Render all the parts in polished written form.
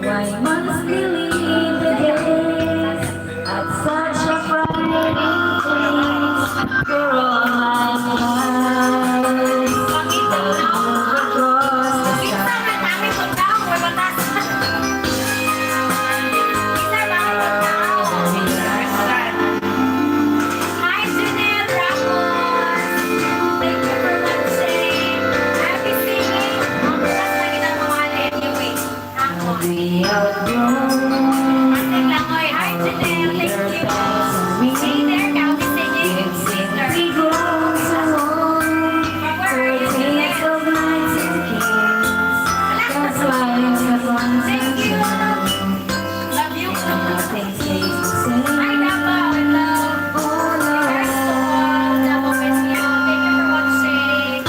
Why must we leave the days at such a frightening pace? For all my life, I'll move across the Isa sky. Man namin pagkaon, may batas. Isa ba ang pagkaon? Hi, Janelle Ramos. Thank you for watching. Happy singing. Ang bukas na kita mga anyway. Ako. We outgrown Pasig lang, oy. Hi, Janelle. Thank you. Stay there, I'll be singing later. We grown so long. From where are you, For Janelle? of knights and kings. That's life's a Thank you. constant. Love you. Nothing stays the same. Hi, Davao. I love. Oh no. Regards to all Davao Peña. Thank you for watching.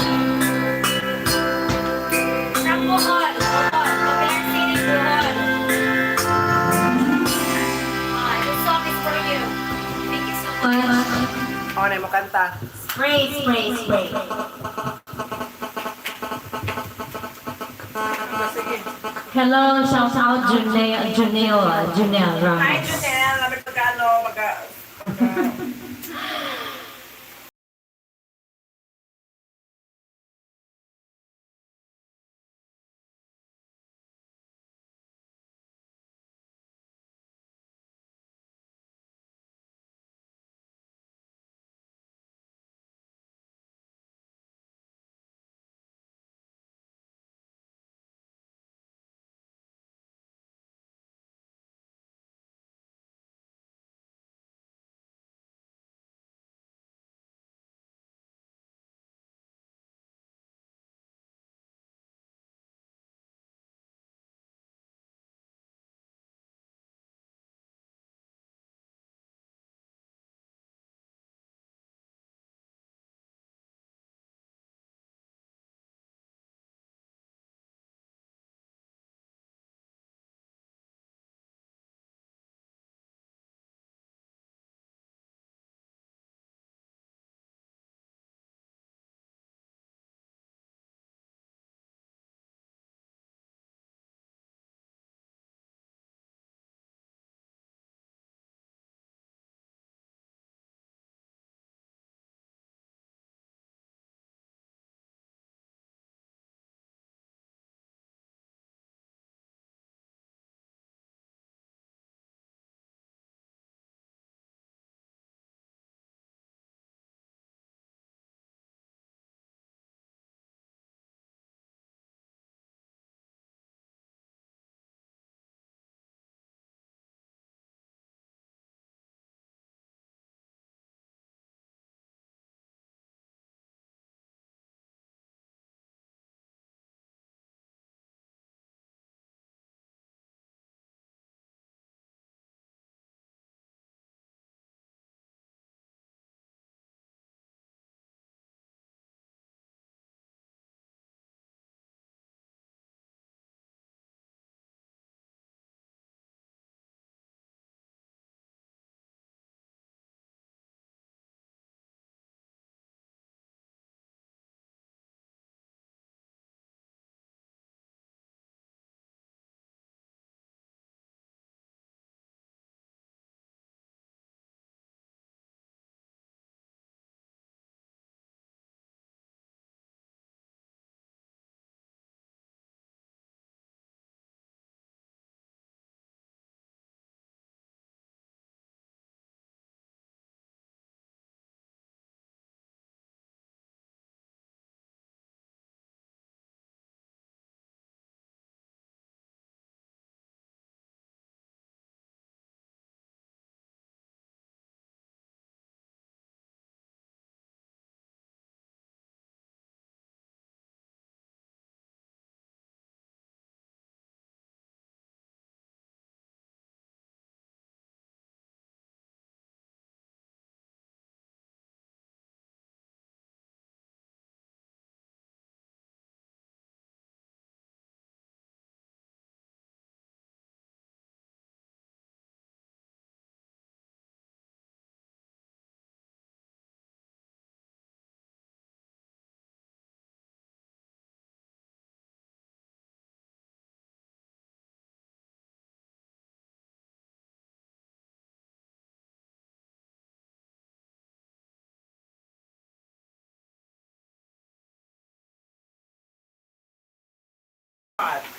From Bohol. Bohol. Popular City, Bohol. Ah, this song is for you. Thank you so much. Ako na mo kanta. Spray, spray, spray. Sige. Hello, shout out Junel, Junel, Junel Hi, Ramos. Janelle. Labi pagka ano, pagka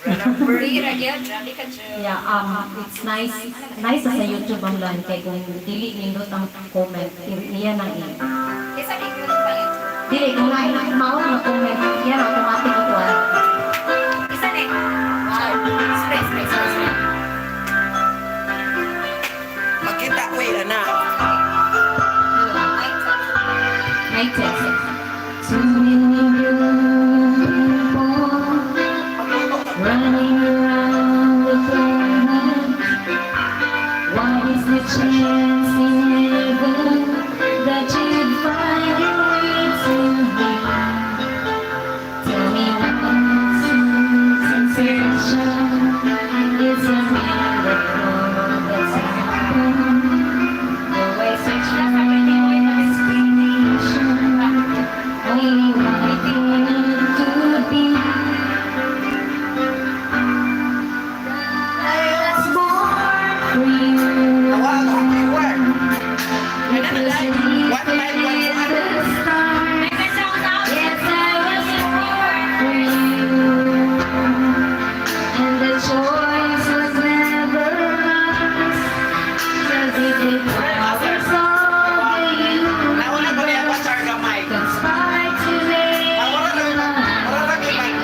Remember? Grabe ka, Joe. Yeah, it's nice. Nice sa YouTube ang lan kay kung dili nindot ang comment, iya nang i. Isa kay Good palit. Dili kung na mao nga comment, iya na automatic ito ah. Isa ni. Wow. Spray, spray, spray, spray. Makita ko eh, ana. Ay, Night test. Too many good people running around the planet. What is the chance in heaven that you'd find your way to me? Tell me what's the sensation? It's a miracle that's happened. The way such an explanation. Only one thing it could be. I was born for you. Awa, ako viewer. It was One five, one in one. the stars. Yes, I was born for you. And the choice was never ours. 'Cause if the powers of the Nauna ko niya universe pa charga mic. conspire to make Wala you na mine wala na mic.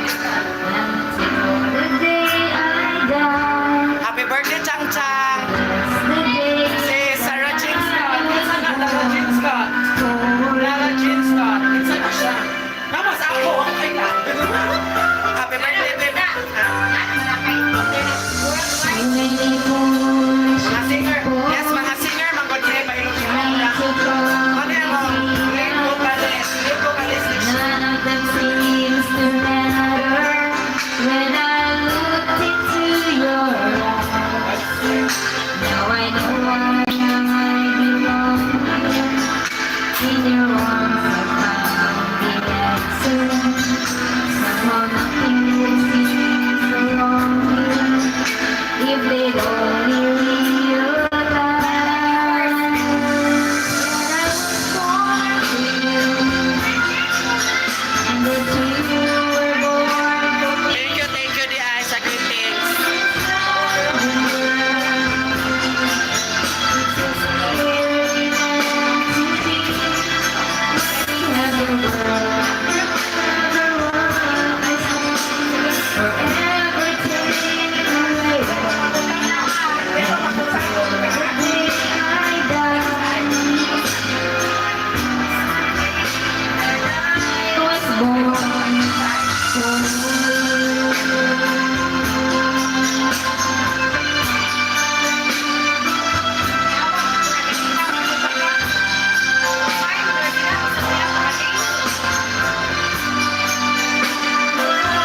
until the day I die. Happy birthday, Chang Chang. That's the day Si Sarah Jean Scott. Isa na Sarah Jean Scott. for Sarah Jean Scott. Isa na siya. Namas ako. Okay na. Happy birthday, baby. Too many foolish Mga singer. Yes, mga singer. Mga good day. trying to Ano yan, oh? Lead vocalist. Lead vocalist. None of them seems to matter when I looked into your eyes. Now I know why I belong here. In your arms I found the answer. Somehow nothing would seem so wrong here if they'd only realize that I was born for you. And that you were born for me. Thank you, di ay sa greetings. It's a scary meant to be. We have the world never was, forever taken away. The day I die, I was born for you.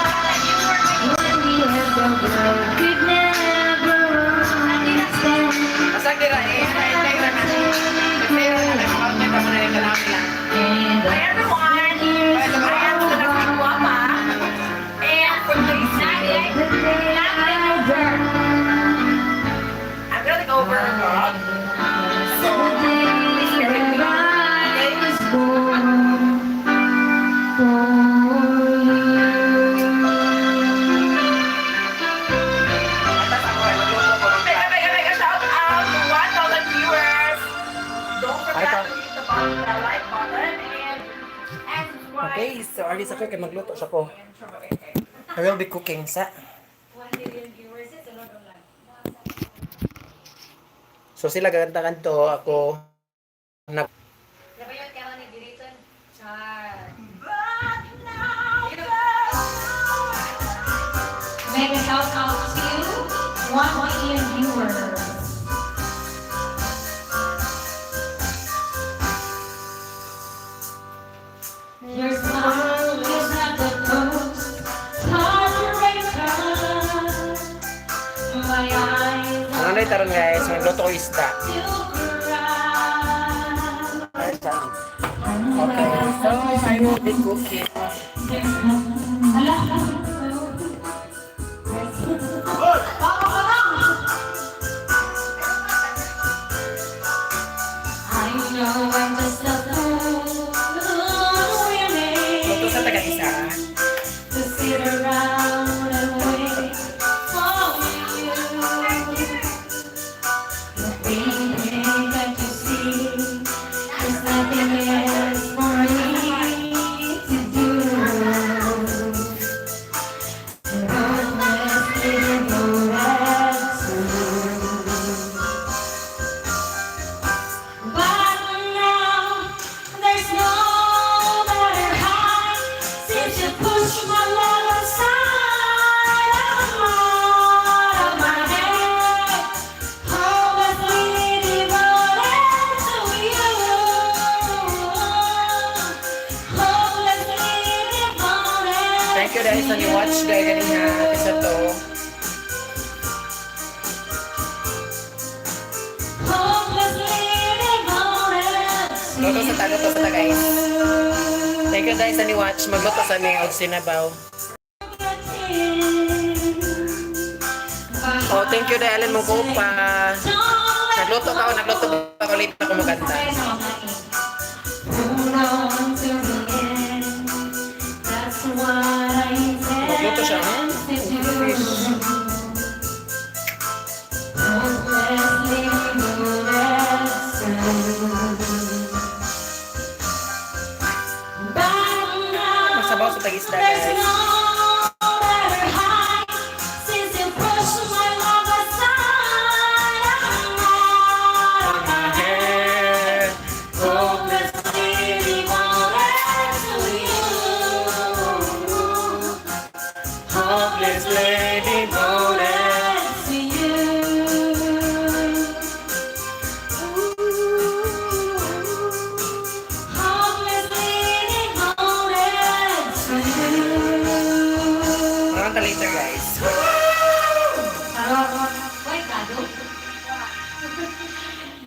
When we had the world could never understand. Asa dira eh? Ay, ay, ay, ay, ay, And Hi, everyone. years I am go Suna by, Guapa. And for today's night, the day I die, I'm gonna take over her vlog. the day that I was born for you. Atas ako ay magluto ko ng Mega, mega, mega shout out to 1,000 viewers. Don't forget to hit the button, the like button, and subscribe. Okay, so artist ako kay magluto siya ko. I will be cooking sa. 1 million viewers. It's a lot online. So sila gaganta kanto ako nag Dapat yun, kaya ni Giriton. Char. But now the Mega shout out to 1 million viewers. Your smile is not the most heartbreaker. My eyes Ano na taron guys, magluto ko isda. to cry. Okay, so I will be cooking. Hala. I know I'm just a fool, Luto sa really, taga isa. to sit around and wait. sa to. Hopelessly devoted to Luto sa ta, guys. Thank you guys sa ni watch. Magluto sa ni og sinabaw. Oh, thank you dahil Ellen mong pa. Nagluto pa ako late ako maganda. Hold on to the end. That's what I intend Magluto siya, huh? to do. Hopelessly devoted to. But now Magsabaw sa tag-isda, there's guys. no better hide since you pushed my love aside. I'm out of my head. Hopelessly devoted to you. Hopelessly devoted. To you. Hopelessly devoted to you. Makanta later, guys. Wait, Kado.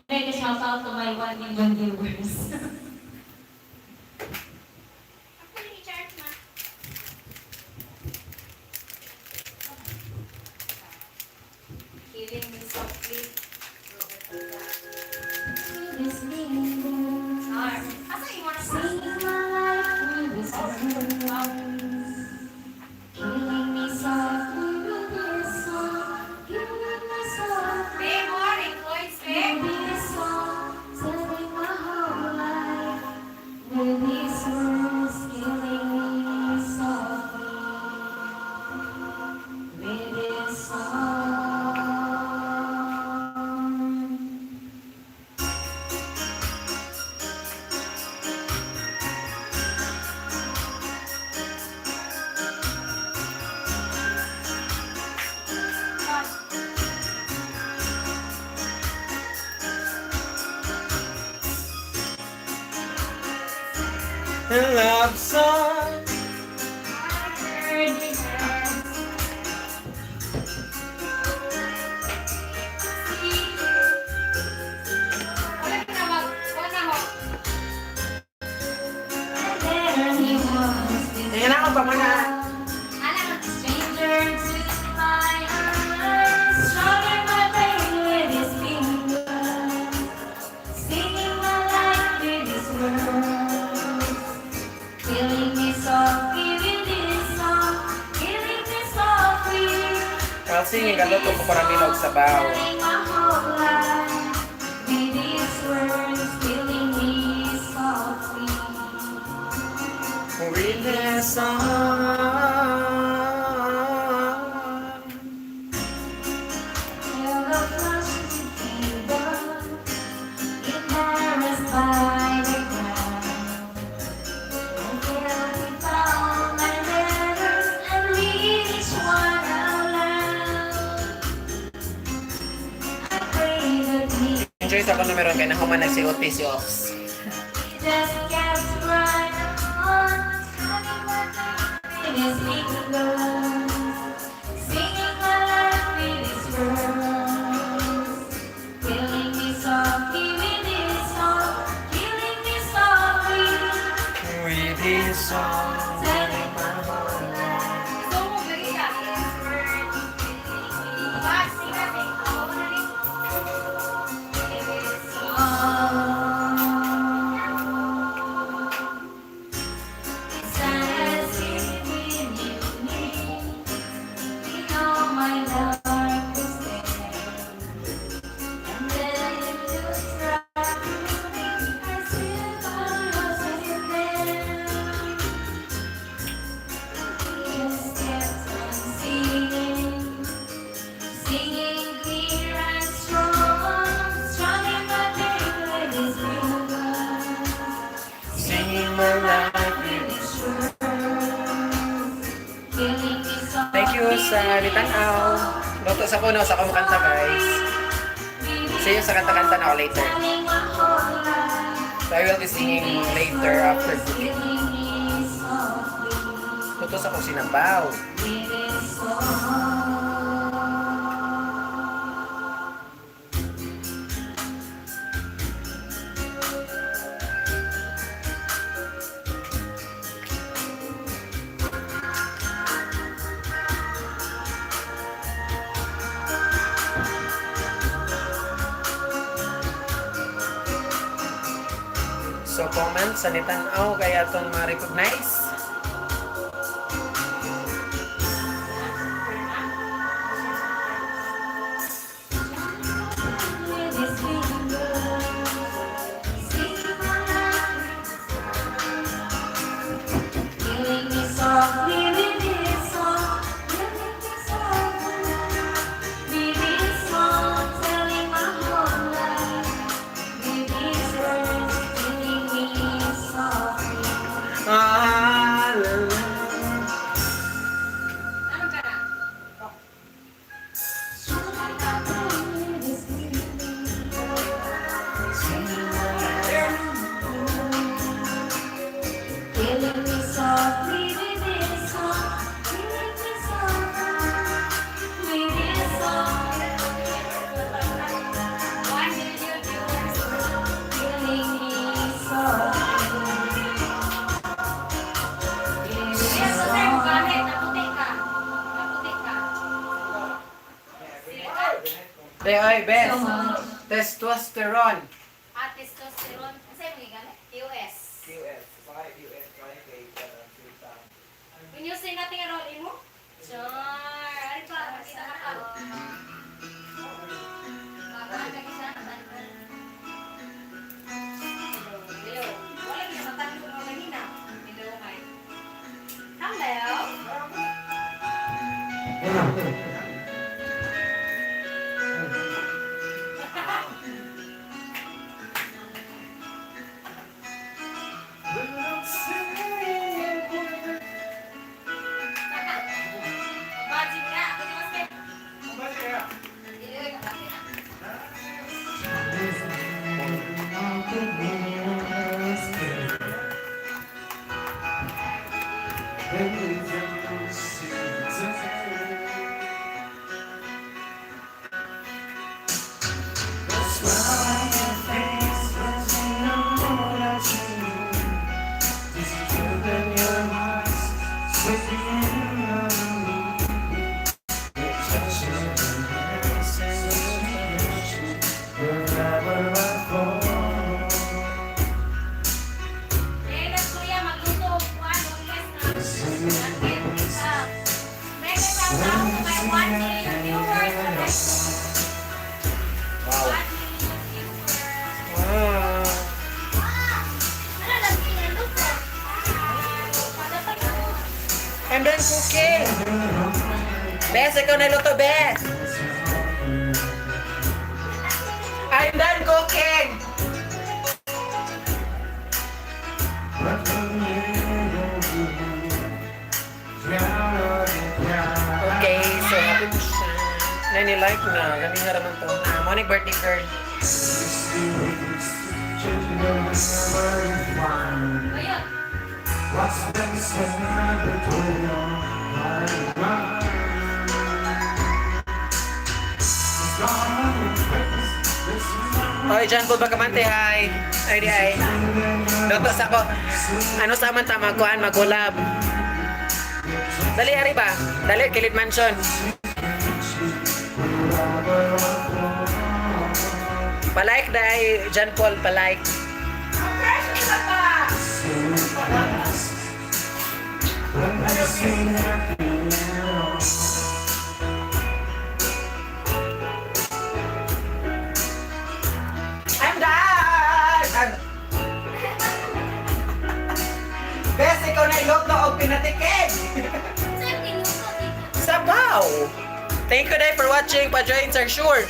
Mega shout out to my 1 million viewers. Ako ni charge ma. Killing me softly. This meaning, Asa imo na sa? singing my life with this words. Killing me softly with this song, killing me softly Babe, mo voice, babe. with this song, telling my whole life with these words, killing me softly with this song. Love song. Wala ka na mag, wala ho. There he was, Tingnan ako pa muna. Ala, stranger to my eyes, strumming my pain with his fingers, singing my life with his words, killing me softly with his song, killing me softly. Kasi yung galuto ko para milog sabaw. Telling my whole life with his words, killing me softly. With the song. Feel the flush with fever, embarrassed by the crowd. I feel with all my letters and read each one out loud. I pray that he Enjoy sa ako na meron kay nahuman na si Otis si Ops. just kept right on, having my life in his fingers, singing my life with his words, killing me softly with his song, killing me softly, With his song. telling my whole life. So mo gari ka. Bye, sige, babe. Ako na rin. With his song. It's as if he knew me. You know my darkest day. And then it looks right through me as if I wasn't there. He just kept on singing, singing clear and strong, strumming my pain with his fingers. Singing my life with With his words, killing me Thank you sa litanaw. Luto sa kuno sa kumakanta, guys. See you sa kanta-kanta na ako later. So I will be singing later after cooking. Luto sa kong sinabaw. With his song. So comment sa nitan-aw kay atong ma-recognize. With his fingers, singing my life, killing me softly with his song, killing me softly with his song, telling my whole life with his words, killing me softly. Ah, la, la. Ano ka na? Killing me softly with his song, killing me softly with his song, 1 million viewers. killing me softly. With his Kaya sa sir, song. bakit? Naputi ka. Naputi ka. Be, oy, bes. So much. Testosterone. Ah, testosterone. Ano sa'yo mga gani? US. US. Sakay US, sakay kay Sultan. When you say nothing at all, imo? Char. Ano pa? Makita ka pa. Baka ka siya. Hello. Hello. Wala niya matalo mo kanina. Hello, hi. Hello. Baji ka. Ako ni Maske. Dili ka bakit na. Eh, nas kuya magluto og kuan og yes na. Langit. Ah. Mega shout out to my 1 million viewers already. Wow. 1 million viewers. Wow. Ano lang luto? Kada pa yun. I'm done cooking. Bes, ikaw na luto, Bes. I'm done cooking. Okay, so happy mo siya. Nani like na. Gami nga raman to. Ah, morning birthday girl. Ayun. What's been said between our Oy, John Paul Bacamante, hi. Ay, di ay. Luto sa ako. Ano sa man ta magkuan magulab. Dali ari ba? Dali Kilit Mansion. Palike dai John Paul, palike. I'm done! Bes, ikaw na iluto og pinatikim! Saan tinuto dito? Sabaw. Thank you dai for watching. Pa-join sir sure.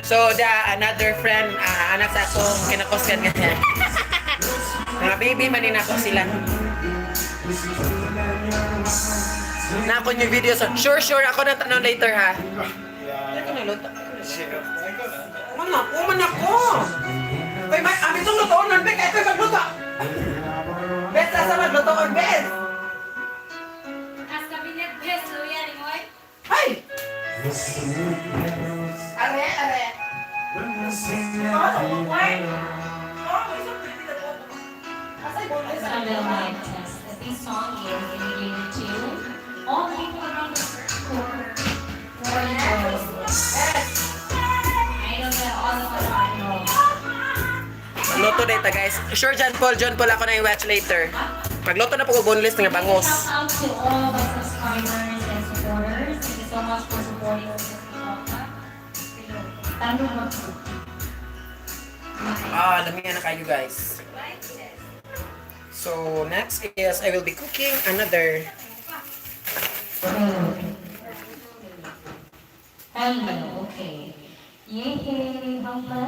So the another friend, ah, anak sa akong kinakusgan ganyan. Mga baby manin ako sila. Na ako yung video so sure sure ako na tanong later ha. Ako na luto. Mana ako, man ako. Uy, may amin itong lutoon nun, Bek! Ito yung magluto! Bes, asa maglutoon, Bes! As cabinet best, luya ni Moy. Ay! Are, are! A little mic test. This song is dedicated to all the people around the world who are in the world. I know that all of us are know. Magluto na ita, guys. Sure, John Paul. John Paul, ako na i-watch later. Magluto na po ko boneless nga bangos. Shout out to all of our subscribers and supporters. Thank you so much for supporting us. Tanong mo. Ah, lami na kayo, guys. So, next is I will be cooking another. Hello, okay. Yay, hello.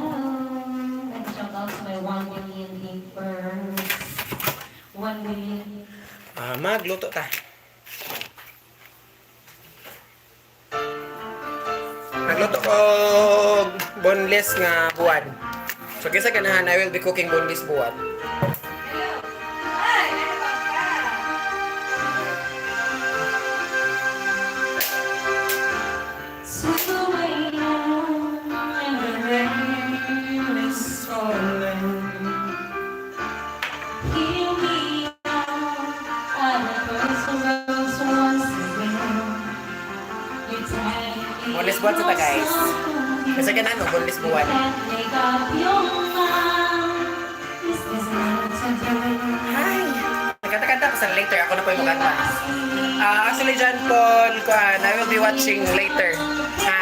And shout out to my 1 million viewers. 1 million. Ah, magluto ta. Magluto ko boneless nga buwan. So, kinsa ganahan, I will be cooking boneless buwan. Hello. Ay, ano ba ka? 2 a.m. and the rain is falling. Hear me out at the first rose once again. You tell me Boneless buwan sa ta, guys. Kinsa ganahan mo boneless buwan. Can't make up your mind. Is this meant to be? Hi! Nagkanta-kanta ko sa later. Ako na po yung magkanta. Ah, actually, John Paul, kuan, I will be watching later. Ha?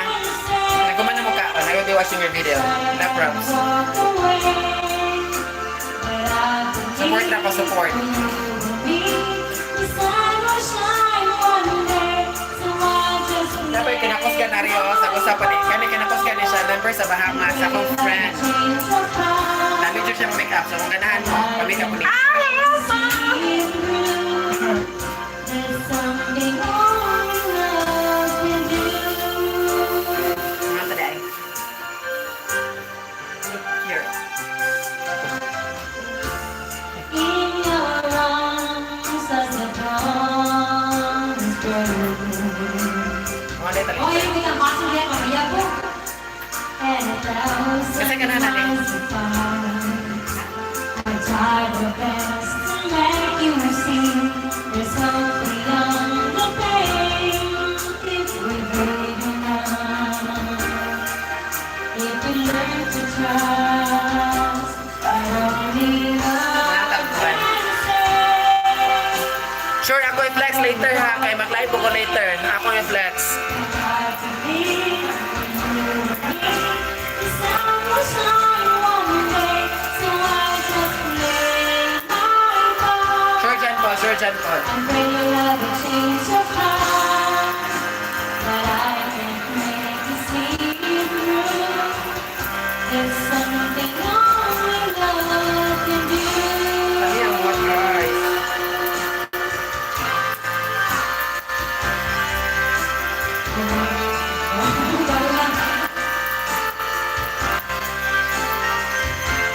Nagkumana mo ka. I will be watching your video. No props. Support na ako, support. Dapat kinakos ka na rin, oh, sa usapan eh. Kani kinakos ka ni siya, member sa Bahamas, akong friend. Dami dyan siya make-up. So kung ganahan mo, pa-make-up mo niya. Mga taday. Here. In your arms as the dawn is breaking. Mga taday Oh, talaga. yung may kaso niya, pamilya ko. And a thousand Kasi ganahan natin. miles apart. I tried my best to make you see there's hope beyond the pain if we brave enough. If we learn to trust, only love Mga can save. Sure, ako i-flex later ha. Kay mag-live ko later. Ako i-flex. Try to be you and me. The sun will shine one day, so I just play my part. Sure, John Paul. Sure, John Paul. And pray your love will change your heart. But I can't make you see it through. There's something only love can do. Kami ang buwan, guys.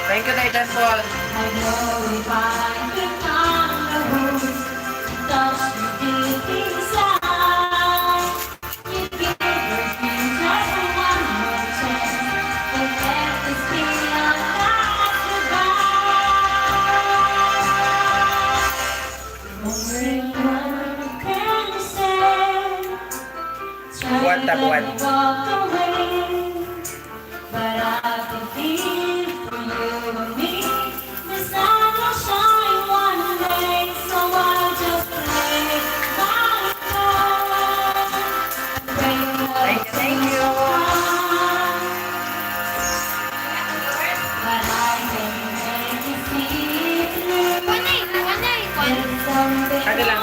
Thank you, John Paul. I know if I could find the words to touch you deep inside, you'd give me just one more chance. But let this be our last goodbye. Only one can say, try Buwan ta, to buwan. walk away. But I believe for you and me, the sun will shine one day. So I'll just play my part. Pray Thank you, thank you. But I can make you see through. Panay, panay, kwan. There's something Ano lang?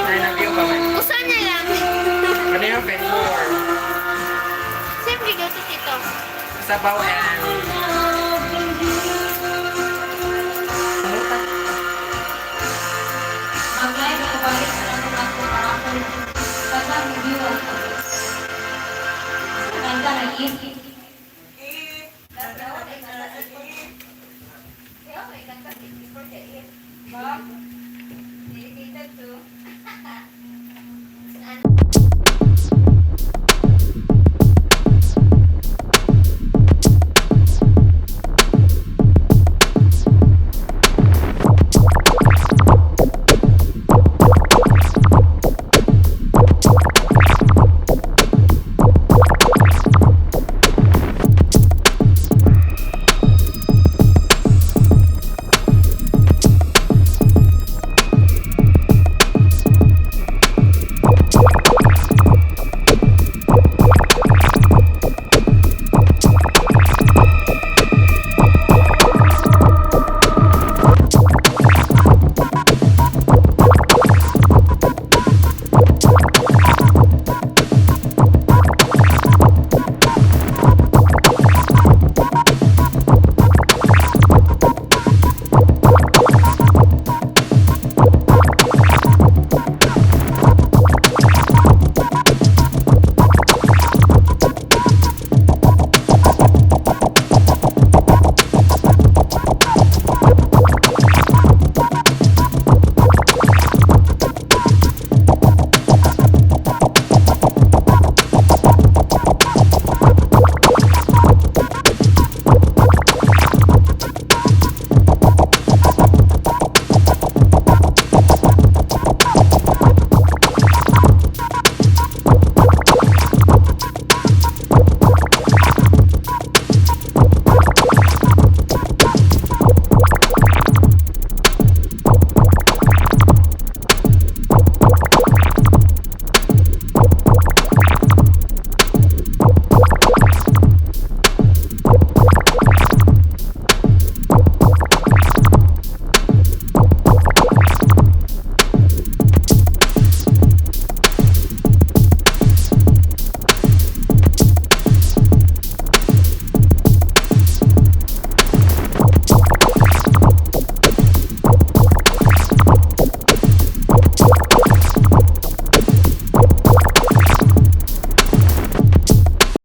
Ay, nag-view pa man. Usa na lang. Ano yung pen more? Siyempre, luto tito. Sabaw and